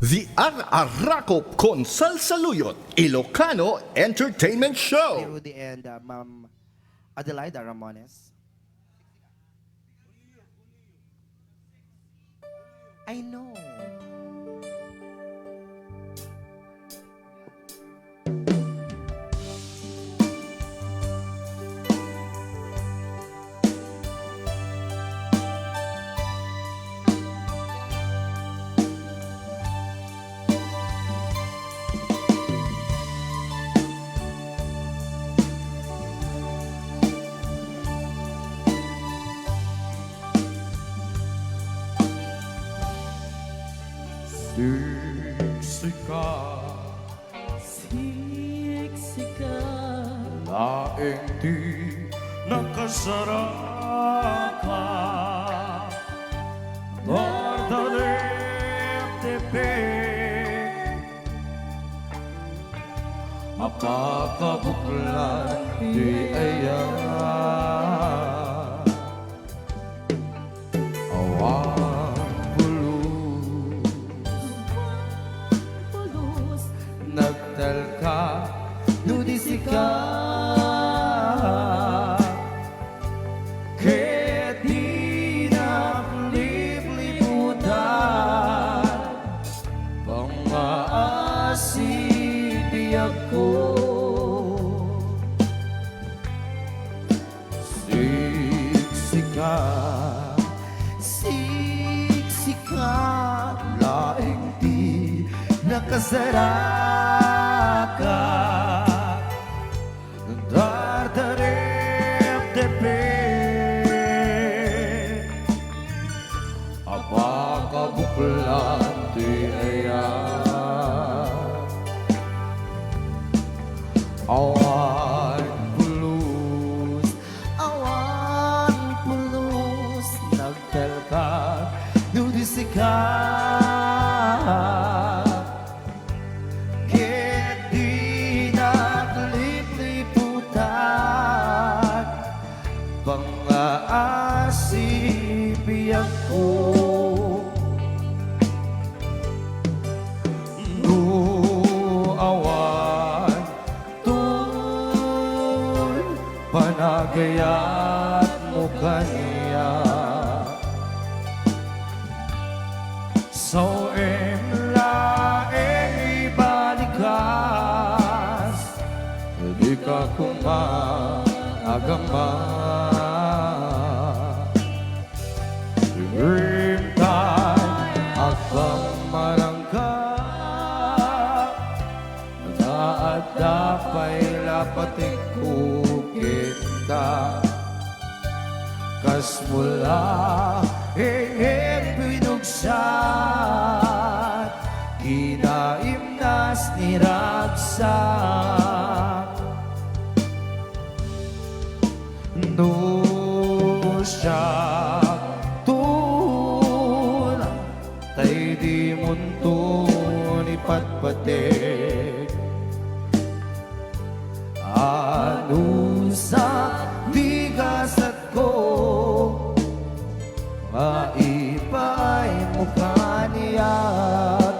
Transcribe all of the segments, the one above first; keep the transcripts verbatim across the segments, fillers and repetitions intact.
The Ar-, Arakop Konsalsaluyot Ilocano Entertainment Show. Rudy and, uh, Ma'am Adelaida Ramones. I know. Siksika. Siksika. Laeng ti nakasaraka. Dardareptepek. Apakabuklan ti ayat. Awan pulos. Awan pulos. Nagtalka no di sika. Ket dinak lipliputan pangngaasi ti biagko. Siksika, siksika laeng ti nakasaraka. Dardareptepek, apakabuklan ti ayat. Awan pulos, awan pulos, nagtalka no di sika. Ket dinak lipliputan pangngaasi biagko. No awan, tol, panagayatmo kaniak. Sawen laeng ibalikas, dika koma agama. Dream time, agpammarangka. Nga adda pay la patikko kenka. Kasmo laeng binugsak, kinaimnas ni ragsak. No siak, tol, tay dimonto ni patpatek. Anus a ti gasatko, maipaaymo kaniak.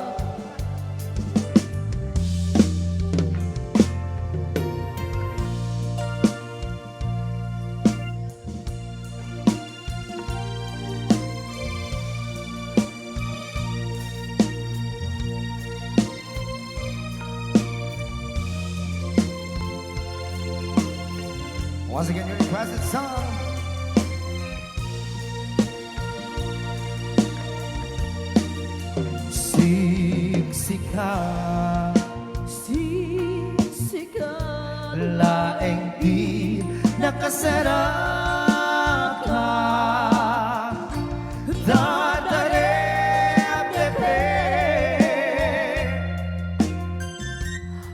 Once again, your requested song. Siksika. Siksika. Laeng ti nakasaraka. Dadarep-depek.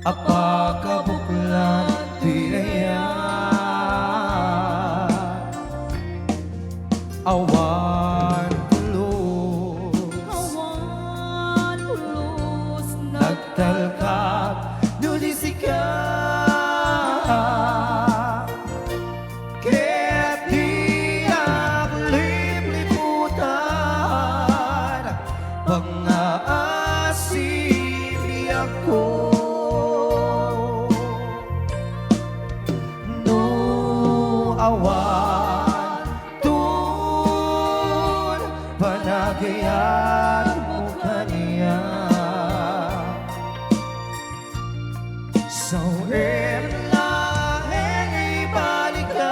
Apakabuklan ti ayat. Awan pulos. Awan pulos. Nagtalkak no di sika. Ket diak lipliputan, pangngaasi Sawen laeng ibalikas,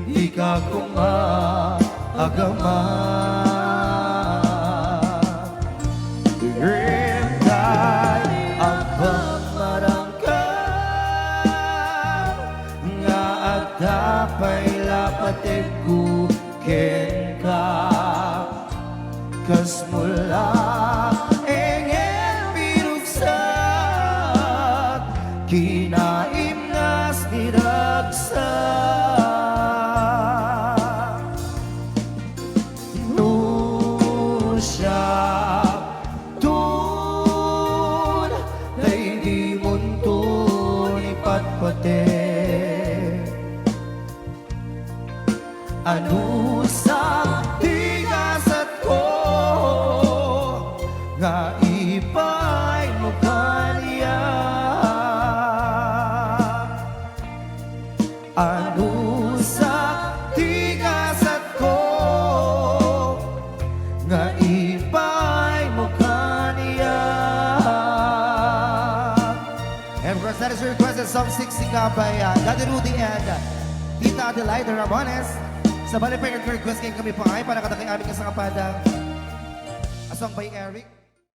dika koma agama. Ngem kay agpamarangka, nga adda pay la pategko kenka. Kasmo laeng birugsak, kinaimnas ni ragsak. No siak ton, tay dimonton ipatpate. Anusak ti gasatko nga ipaymo kaniak. Anusak ti gasatko nga ipaymo kaniak. And of course, that is your requested song, Siksika by, uh, Daddy Rudy and, uh, Tita Adelaida Ramones. Sabali pa yung request ngayon kami pa ay para kadakay amin nga sangapada. A song by Eric.